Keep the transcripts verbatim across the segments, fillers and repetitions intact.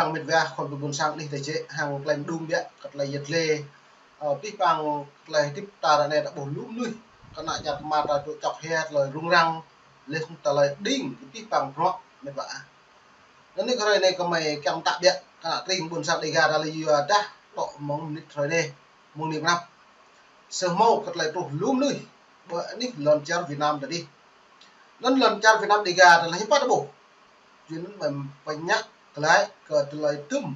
Păng mĭt wa khul ƀôn sang anih tơjĕ hăng tơlơi mơđung biă kơ tơlơi yet lĕ. Ơ, pih păng tơlơi hơdip ta ră anai ta ƀuh lu mơnuih kơ ană čar kơmar ta tŭ čŏk hia tơlơi rŭng răng, lĕ tơlơi đing, pih păng bruă mĭt wa. Anŭn anai kơ hrơi anai kơmơi kiăng tă biă kơ ană tring ƀôn sang Dega ta lĕ yua dah tŏ mơ̆ng mơnit hrơi anai, mơ̆ng anai pơnăp. Samơ̆ kơ tơlơi truh lu mơnuih ƀơi anih lŏn čar Việt Nam ta dih. Anŭn lŏn čar Việt Nam Dega ta lĕ hiư̆m pă ta ƀuh. Yua anŭn mơ̆ pơñă glaĭ kơ tơlơi tŭm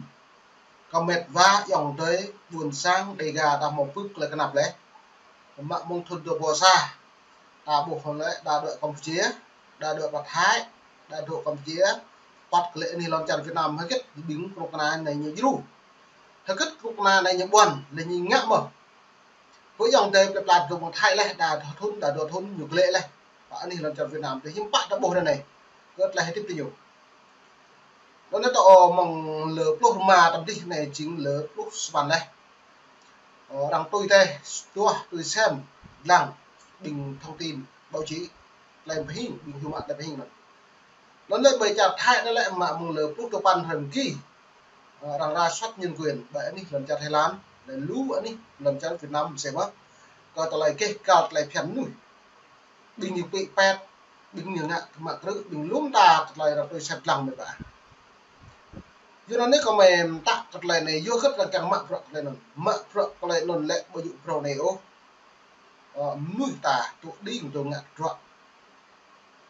kơ mĕt wa ayŏng adơi ƀôn sang Dega ta hmâo pưp tơlơi kơnăp lĕ. Mă mơ̆ng thŭn dua rơbâo sa ta ƀuh lĕ đa dŏ Campuchia, đa dŏ pơ Thái, đa dŏ Campuchia, păt kơ lĕ anih lŏn čar Việt Nam hơget ƀing kơnuk kơna anai ñu djru. Hơget kơnuk kơna anai ñu ƀuăn, lĕ ñu ngă mơ̆. Ƀơi ayŏng adơi plơi pla dŏ mơ̆ng Thái lĕ, đa dua thŭn, đa dua thŭn ñu glaĭ lĕ. Pơ anih lŏn čar Việt Nam, tơ hiư̆m pă ta ƀuh anai. Kơ tơlơi hơdip tơ ñu. Anŭn anai tơ mơ̆ng lơ pluh rơma tơm dih anai jing lơ pluh sapăn lĕ. Ơ, arăng tui tĕh, tuah, tui sem, lăng, ƀing thông tin, báo chí, tơlơi pơhing, ƀing hiu mă tơlơi pơhing anŭn. Anŭn lĕ ƀơi čar Thái anŭn lĕ mă mơ̆ng lơ pluh dua păn hrơi mơ̆ng ki. Ơ, arăng rà soát nhân quyền, ƀơi anih lŏn čar Thái Lan, lĕ lu anih lŏn čar Việt Nam mơsĕ mơ̆n. Kơ tơlơi keh kal tơlơi phiăn mơnuih. Ƀing ñu pĭ pet, ƀing ñu ngă tơmă krư̆, ƀing lŏm ta kơ tơlơi arăng tui sem lăng mĕt wa. Yua anŭn anai kơmơi mtă kơ tơlơi anai, yua hơget arăng kiăng mă bruă tơlơi anŭn. Mă bruă tơlơi anŭn lĕ ƀu djơ̆ phrâo anai ôh. Ơ, mơnuih ta tŭ đing tŭ ngă bruă.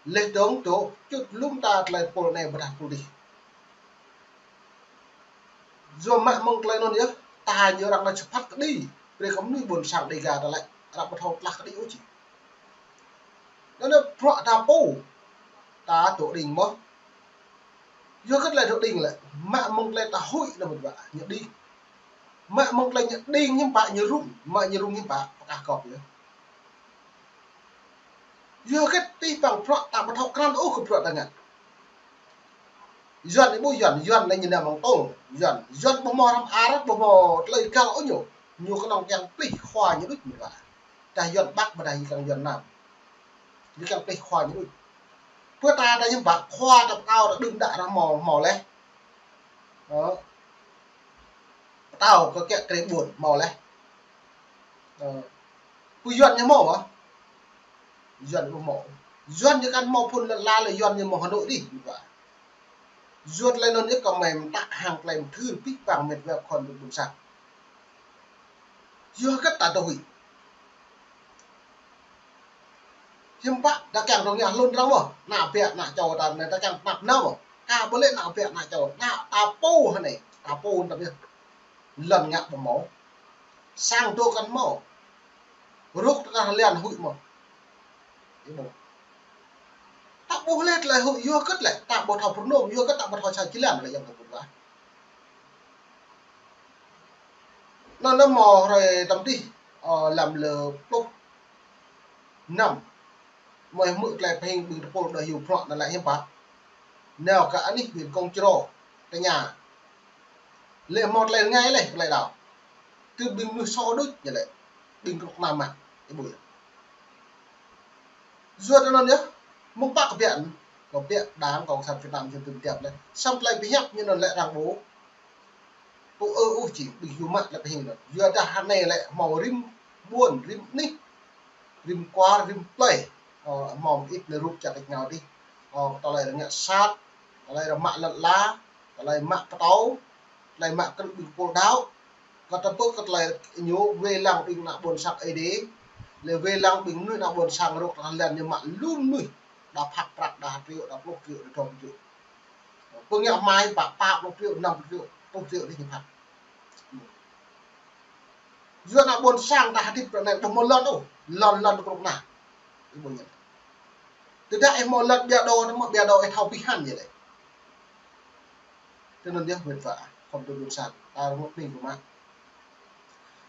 Lĕ dơ̆ng tŭ čut lŏm ta tơlơi pôl anai ƀôdah pôl dih. Yua mă mơ̆ng tơlơi anŭn yơh, ta ñu arăng anai čơpăt kơđi, brơi kơ mơnuih ƀôn sang Dega ta lĕ, arăng ƀu thâo tlah kơđi ôh či. Anŭn anai bruă ta pô, ta tŭ đing mơ̆n. Yua hơget lĕ tŭ đing lĕ, mă mơ̆ng tơlơi ta huĭ lĕ mĕt wa, ñu đing. Mă mơ̆ng tơlơi ñu đing hiư̆m pă ñu rŭng, mă ñu rŭng hiư̆m pă, pơkah gŏp yơh. Yua hơget pih păng bruă ta ƀu thâo krăn ôh kơ bruă ta ngă. Yuan anai ƀu Yuan, Yuan anai ñu nao mơ̆ng tơl. Yuan, Yuan ƀu hmâo hrăm ar, ƀu hmâo tơlơi găl ôh ñu. Ñu kơnơ̆ng kiăng plih khua ñu đôč mĕt wa. Dah Yuan Bắc ƀôdah kiăng Yuan Nam. Ñu kiăng plih khua ñu đôč. Pơ ta dah hiư̆m pă khua ta pơtao ta đưm đă arăng hmâo, hmâo leh. Ơ. Pơtao kơ kiă krê ƀôn hmâo leh. Ơ. Pơ Yuan ñu hmâo hă? Yuan ƀu hmâo. Yuan ñu kăn hmâo phŭn lăn la lĕ Yuan ñu hmâo Hà Nội dih. Yua tơlơi anŭn yơh kơmơi mtă hăng tơlơi mơthưr pih păng mĕt wa khul ƀôn sang. Yua hơget ta tŭ huĭ. Hiư̆m pă ta kiăng tŭ ngă hlŭn arăng mơ̆n. Ană bă ană čô ta anai ta kiăng tơnap nao mơ̆n. Ka ƀu lĕ ană bă ană čô. Ană ta pô hơnai. Ta pô ta biă. Lŏn ngă ƀu hmâo. Sang dŏ kăn hmâo. Rŏk tơkah lian huĭ mơ̆n. Ih ƀuh. Ta ƀuh lĕ tơlơi huĭ yua hơget lĕ. Ta ƀu thâo pơrơnŭm yua hơget ta ƀu thâo sa jơlan lĕ ayŏng adơi ƀôn sang. Anŭn anai hmâo hrơi tơm dih, ơ, lăm lơ pluh năm. Mơi hmư̆ tơlơi pơhing ƀing tơpul đah hiu prŏ anŭn lĕ hiư̆m pă. Nao kơ anih huyện Công Chro, tơña. Lĕ hmâo tơlơi rơngai lĕ tơlơi đaŏ. Tơ ƀing mơnuih sô đôč ñu lĕ. Ƀing kơnuk kơna mă. Ih ƀuh yơh. Yua tơ anŭn yơh. Mơ̆ng pă kơ biă, kơ biă Đảng Cộng sản Việt Nam ñu tŭm tiap lĕ. Samơ̆ tơlơi pơhiăp ñu anŭn lĕ arăng ƀu tŭ ư ôh či, ƀing hiu mă lĕ pơhing anŭn. Yua dah hơnai lĕ hmâo rĭm ƀuôn, rĭm anih, rĭm kwar, rĭm plơi. Ơ, hmâo mơit anai rup čar tač rơngiao dih. Ơ, tơlơi arăng ngă sat, tơlơi arăng mă lŏn ala, tơlơi mă pơtâo, tơlơi mă krư̆ ƀing pôl đaŏ. Kơ ta pơ̆k kơ tơlơi ñu wai lăng ƀing ană ƀôn sang Ơi Adai, lĕ wai lăng ƀing mơnuih ană ƀôn sang rŏk tơlơi ñu mă lu mơnuih. Đa phat prăk, đa ha triệu, đa pluh triệu, đa dua pluh triệu. Pơngă mai pă pă pluh triệu, năm pluh triệu, pluh triệu dih ñu phat. Yua ană ƀôn sang ta hơdip ră anai ƀu hmâo lŏn ôh, lŏn lŏn kơnuk kơna. Ih ƀuh ñu. Tơdah ih hmâo lŏn ƀiă đô, tơma ƀiă đô ih thâo pih hăn ñu lĕ. Tơ anŭn yơh mĕt wa, khul ƀôn sang, ta rơngot ƀing kơ mă.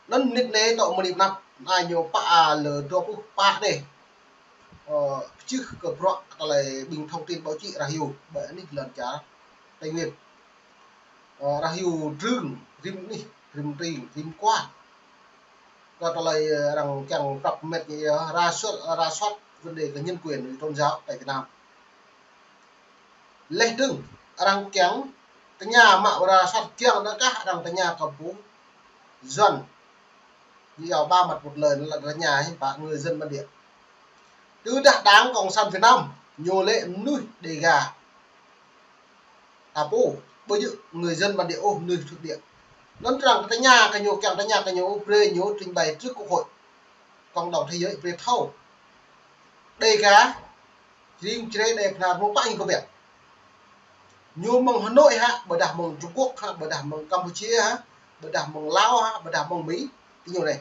Anŭn mơnit anai tŏ mơnit pơnăp, anai ñu pă a lơ dua pluh pă anai. Ơ, pơčih kơ bruă tơlơi ƀing thông tin báo chí rah hyu, ƀơi anih lŏn čar Tây Nguyên. Ơ, rah hyu drưng, rĭm anih, rĭm tring, rĭm kwar. Kơ tơlơi arăng kiăng prăp mĕt ñu yơh, rà soát, rà soát vấn đề kơ nhân quyền tôn giáo tại Việt Nam. Leh dơ̆ng, arăng kiăng Tơña mă wơ̆t ră sat kiăng anŭn kah arăng tơña kơ pô Yuan. Ñu iâu ba mặt một lời, anŭn lĕ tơña hiư̆m pă người dân bản địa. Tơdah Đảng Cộng sản Việt Nam ñu lĕ mơnuih Đêga. Ta pô, ƀu djơ̆ người dân bản địa ôh, mơnuih thực địa. Anŭn arăng tơña kơ ñu, kiăng tơña kơ ñu, brơi ñu trình bày trước Quốc hội, cộng đồng thế giới brơi thâo. Đêga, Jring, Jrai, Đê, Bơhnar, mơ̆ng pă ñu kơ ƀiă. Ñu mơ̆ng Hà Nội hă, ƀôdah mơ̆ng Trung Quốc hă, ƀôdah mơ̆ng Campuchia hă, ƀôdah mơ̆ng Lào hă, ƀôdah mơ̆ng Mi, ti ñu anai.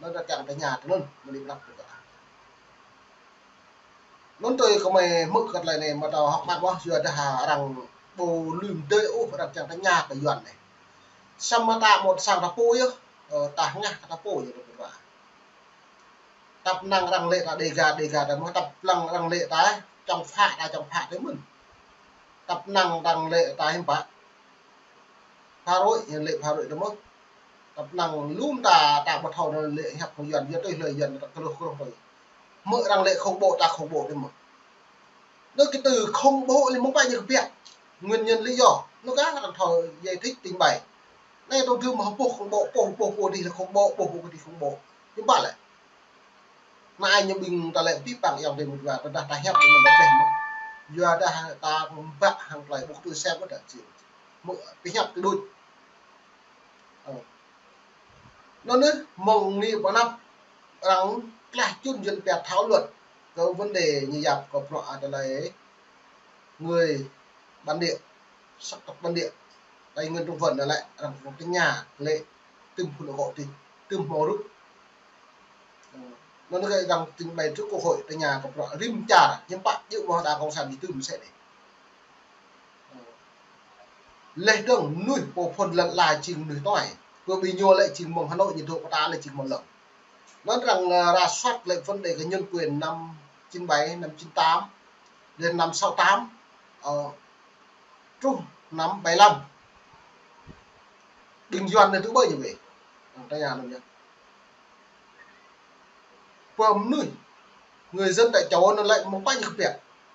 Anŭn arăng kiăng tơña tui anŭn, mơ̆ng anai prăp tui anŭn. Anŭn tui kơmơi hmư̆ kơ tơlơi anai, mơ̆ ta hơ̆k mơak mơ̆, yua dah arăng ƀu lơ̆m dơi ôh, arăng kiăng tơña kơ Yuan anai. Samơ̆ ta mơ̆ sang ta pô yơh, ơ, ta hngah kơ ta pô yơh, dŏ pơrua. Tăp năng arăng lĕ ta Đêga, Đêga ta mơ̆n, tăp năng arăng lĕ ta Čŏng Phă, ta Čŏng Phă tui mơ̆n. Tăp năng arăng lĕ ta hiư̆m pă, Pha Rôč, arăng lĕ Pha Rôč tui mơ̆n. Tăp năng lŏm ta, ta ƀu thâo anŭn lĕ hiăp kơ Yuan, Yuan tui hlơi Yuan ta kơluh kơluh tui. Hmư̆ arăng lĕ khủng bố, ta khủng bố tui mơ̆n. Anŭn cái từ khủng bố anai mơ̆ng pă ñu kơ ƀiă. Nguyên nhân lý do. Anŭn kah arăng thâo giải thích trình bày. Anai tơdah mơ̆ pô khủng bố, pô, pô, pô dih lĕ khủng bố, pô, pô dih khủng bố. Hiư̆m pă lĕ. Anai ñu ƀing ta lĕ pơpă yang dih mơ̆ dua, tơdah ta hiăp tui anŭn ta dleh mơ̆n. Yua dah ta ƀă hăng tơlơi ƀu tui sem mơ̆n ta či. Mơ̆ pơhiăp tui đôč. Ơ. Anŭn anai, mơ̆ng anai pơ anăp arăng klah čun Yuan pia thảo luận kơ vấn đề ñu yap kơ bruă tơlơi người bản địa, sắc tộc bản địa. Tây Nguyên Trung Vân anŭn lĕ, arăng kơ tơña lĕ tơm phun akŏ tih, tơm hmâo rup. Ơ, anŭn kơ arăng trình bày trước Quốc hội tơña kơ bruă rĭm čar, hiư̆m pă djơ̆ mơ̆ đảng cộng sản ñu tŭ mơsĕ anai. Leh dơ̆ng mơnuih pô phŭn lŏn ala jing mơnuih tuai. Kơ ƀing ñu lĕ jing mơ̆ng Hà Nội ñu dŏ pơtă lĕ jing mơ̆ng lŏn. Anŭn arăng, ơ, rà soát lĕ vấn đề kơ nhân quyền năm chín bảy, năm chín tám, đến năm sáu tám, ơ, truh năm bảy lăm. Ƀing Yuan anai tŭ ƀơi ñu wĕ. Arăng tơña anŭn yơh. Pơ mơnuih, người dân tại chỗ anŭn lĕ mơ̆ng pă ñu kơ ƀiă.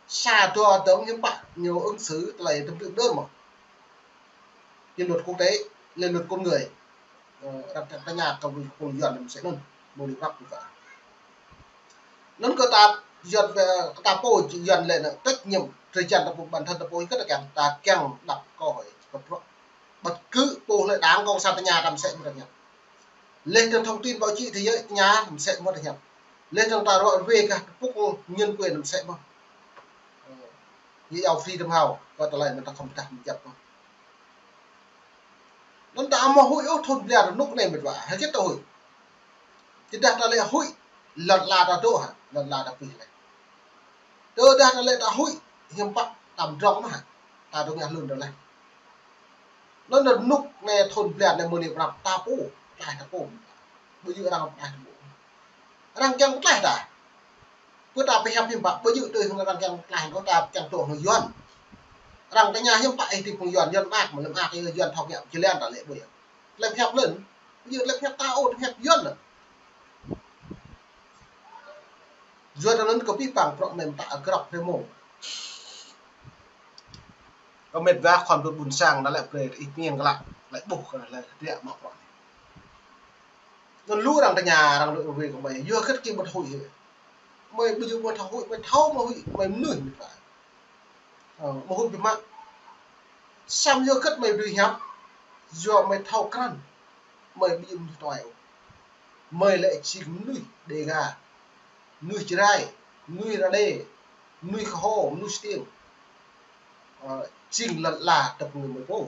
Sa dua dơ̆ng hiư̆m pă ñu ứng xử tơlơi tơm tưm đơ̆n mơ̆. Cái luật quốc tế, lĕ luật con người. Ơ, arăng tơña kơ pô Yuan anŭn mơsĕ anŭn, mơ̆ lĕ prăp tui kơ. Anŭn kơ ta Yuan, ơ, kơ ta pô Yuan lĕ anŭn trách nhiệm, trách nhiệm ta pô bản thân ta pô kơ ta kiăng, ta kiăng đọc câu hỏi, kơ bruă. Bất cứ pô lĕ đảng cộng sản tơña ta mơsĕ mơ̆ ta hiăp. Leh dơ̆ng thông tin báo chí thế giới tơña mơsĕ mơ̆ ta hiăp. Leh dơ̆ng ta ră ruai kơ pŭk nhân quyền mơsĕ mơ̆. Ơ, ñu iâu Freedom House, kơ tơlơi anŭn ta khŏm dah mơ̆ jăp mơ̆n. Anŭn ta mơ̆ huĭ ôh thun blia rơnŭk anai mĕt wa, hơget ta huĭ. Tơdah ta lĕ huĭ, lŏn ala ta dŏ hă, lŏn ala ta pih leh. Tơdah ta lĕ ta huĭ, hiư̆m pă ta pơdrŏng mơ̆ hă, ta dŏ ngă hlŭn ta leh. Anŭn rơnŭk anai thun blia anai mơ̆ng anai pơnăp ta pô, tlaih ta pô. Ƀu djơ̆ arăng tlaih ta pô. Arăng kiăng tlaih ta. Pơ ta pơhiăp hiư̆m pă, ƀu djơ̆ tui hăng arăng kiăng tlaih, kơ ta kiăng tŏ hăng Yuan. Arăng tơña hiư̆m pă ih tui hăng Yuan, Yuan mơak, mơ̆ lĕ mơak, Yuan thâo ngă jơlan ta lĕ ƀu djơ̆. Tơlơi pơhiăp lĕ, ƀu djơ̆ tơlơi pơhiăp ta ôh, tơlơi pơhiăp Yuan lĕ. Yua anŭn kơ pơpă bruă mơ̆n ta grăp rơmô. Kơ mĕt wa khŏm dŏ ƀun sang, anŭn lĕ brơi ih kiăng kơ lăk, lĕ ƀuh kơ lĕ hơdră mă bruă anai. Anŭn lu arăng tơña, arăng lu wĕ kơ mơi, yua hơget kơ mơi ƀu huĭ hă. Mơi ƀu djơ̆ mơi thâo huĭ, mơi thâo mơi huĭ, mơi mơnuih mĕt wa. Ơ, mơi huĭ biă mă. Samơ̆ yua hơget mơi ƀu hiăp, yua mơi thâo krăn, mơi ƀu djơ̆ mơi tuai ôh. Mơi lĕ jing mơnuih Đêga, mơnuih Jrai, mơnuih Rađê, mơnuih Kơho, mơnuih Stiêng. Ơ, jing lŏn ala tơpơ̆ng mơi pô.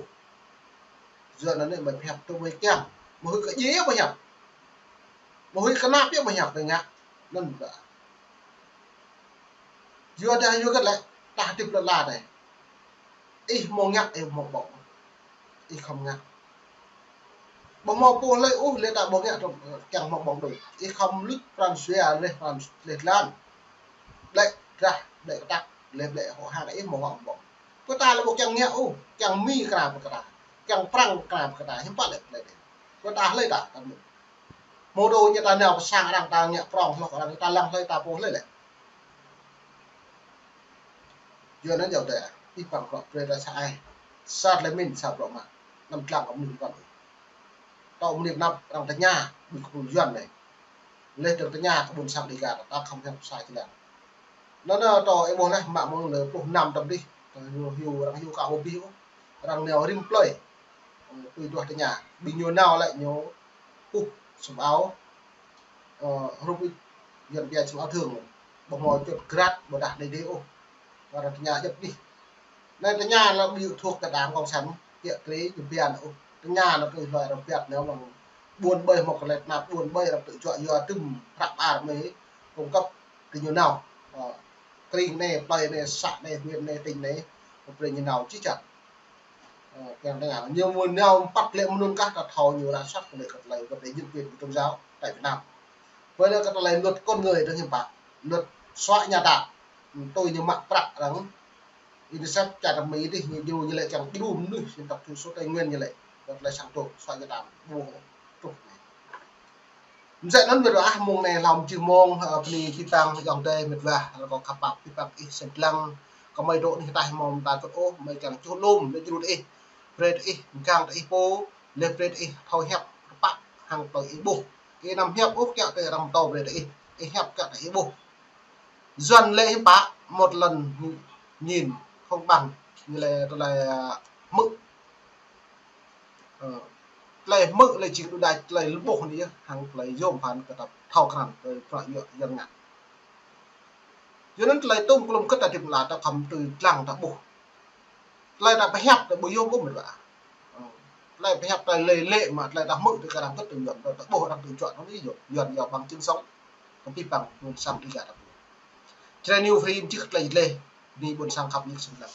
Yua anŭn anai mơi pơhiăp tui mơi kiăng. Mơi huĭ kơ djai mơi hiăp. Mơi huĭ kơ anăp mơi hiăp tui ngă. Anŭn ƀă. Yua dah yua hơget lĕ, ta hơdip lŏn ala anai. Ih hmâo ngă, ih hmâo ƀơ̆ng. Ih khŏm ngă. Ƀu hmâo pô hlơi ôh, lĕ ta ƀu ngă, kiăng hmâo ƀơ̆ng đôč. Ih khŏm luč pran jua leh pran leh lan. Blĕ drah, blĕ kơtăk, leh blĕ hŏ hang ih hmâo hŏ ƀơ̆ng. Pơ ta lĕ ƀu kiăng ngă ôh, kiăng Mi kra pơ kơ ta. Kiăng Prăng kra pơ kơ ta, hiư̆m pă lĕ, lĕ. Pơ ta hlơi ta, ta mơ̆n. Mơ̆ dŏ ñu ta nao pơ sang arăng ta ngă prŏng hloh arăng ta lăng hlơi ta pô hlơi lĕ. Yua anŭn yua tơ, ih păng krŏk brơi ta sa ai. Sa tơlơi min sa bruă mă. Anăm lăng kơ mơnuih kăn. Tơl mơnuih anăp arăng tơña, ƀing kơ pul Yuan anai. Leh dơ̆ng tơña kơ ƀôn sang Dega, ta khăm hiăp sa jơlan. Anŭn, anŭn tơl ih ƀuh leh mă mơ̆ng lơ pluh năm tơm dih. Tơl ñu hyu, arăng hyu ka ƀu ƀuh ôh. Arăng nao rĭm plơi. Tui duah tơña. Ƀing ñu nao lĕ ñu ƀuh sum ao. Ơ, hrup ih Yuan pia sum ao thường. Ƀu hmâo čut grat, ƀôdah đei đei ôh. Arăng tơña djŏp dih. Anai tơña lĕ ƀu thuộc kơ đảng cộng sản, kiă krê, ñu pia anŭn ôh. Tơña anŭn kơ hloi arăng pia anŭn mơ̆ng ƀôn ƀơi hmâo kơ lĕ tơnap ƀôn ƀơi arăng tŭ juă yua tŭm prăk ƀar mơi cung cấp kơ ñu nao. Ơ, tring anai, plơi anai, să anai, huyện anai, tỉnh anai, kơ brơi ñu nao či čăt. Ơ, kiăng tơña. Ñu mơ̆ nao păt lĕ mơnŭn kah ta thâo ñu ră sat kơ lĕ kơ tơlơi, kơ tơlơi nhân quyền của tôn giáo tại Việt Nam. Với lại kơ tơlơi luật con người dơ̆ng hiư̆m pă, luật xóa nhà tạm. Tui ñu mă prăk arăng. UNICEF čar Mi dih ñu djru ñu lĕ kiăng djru mơnuih dân tộc thiểu số Tây Nguyên ñu lĕ. Kơ tơlơi sang tôk xóa nhà tạm. Ƀu truh anai. Mơsĕ anŭn mĕt wa ah, mông anai hlâo mơjưh mông, ơ, bơni abih bang ayŏng adơi mĕt wa, rơkâo khăp pap abih bang ih sem lăng, kơ mơi dŏ anih ataih hmâo mơta kơt ôh, mơi kiăng čuh lŏm, mơi djru tơ ih, brơi tơ ih, mơgang tơ ih pô, leh brơi tơ ih thâo hiăp, tơpă, hăng tơlơi ih ƀuh. Ih anăm hiăp ôh kiăng tơ arăng pơtô brơi tơ ih, ih hiăp kiăng tơ ih ƀuh. Yuan lĕ hiư̆m pă, một lần nhìn không bằng, ñu lĕ tơlơi, ơ, hmư̆. Ơ, tơlơi hmư̆ lĕ jing đu đač tơlơi lơƀôh anai yơh, hăng tơlơi yôm phăn kơ ta thâo krăn tơlơi prăk yua Yuan ngă. Yua anŭn tơlơi tŭm klum kơ ta dĭp la ta khăm tui lăng ta ƀuh. Tơlơi ta pơhiăp ta ƀu yôm ƀuh mĕt wa. Ơ, tơlơi pơhiăp ta lĕ lĕ mă tơlơi ta hmư̆ tui kơ arăng kơ tui Yuan, ta ƀuh arăng tui juă anŭn yơh Yuan, Yuan yua bằng chứng sống. Kơ abih bang ƀôn sang Dega ta ƀuh. Jrai New Free mơjưh tơlơi leh, bơni ƀôn sang khăp ih sem lăng.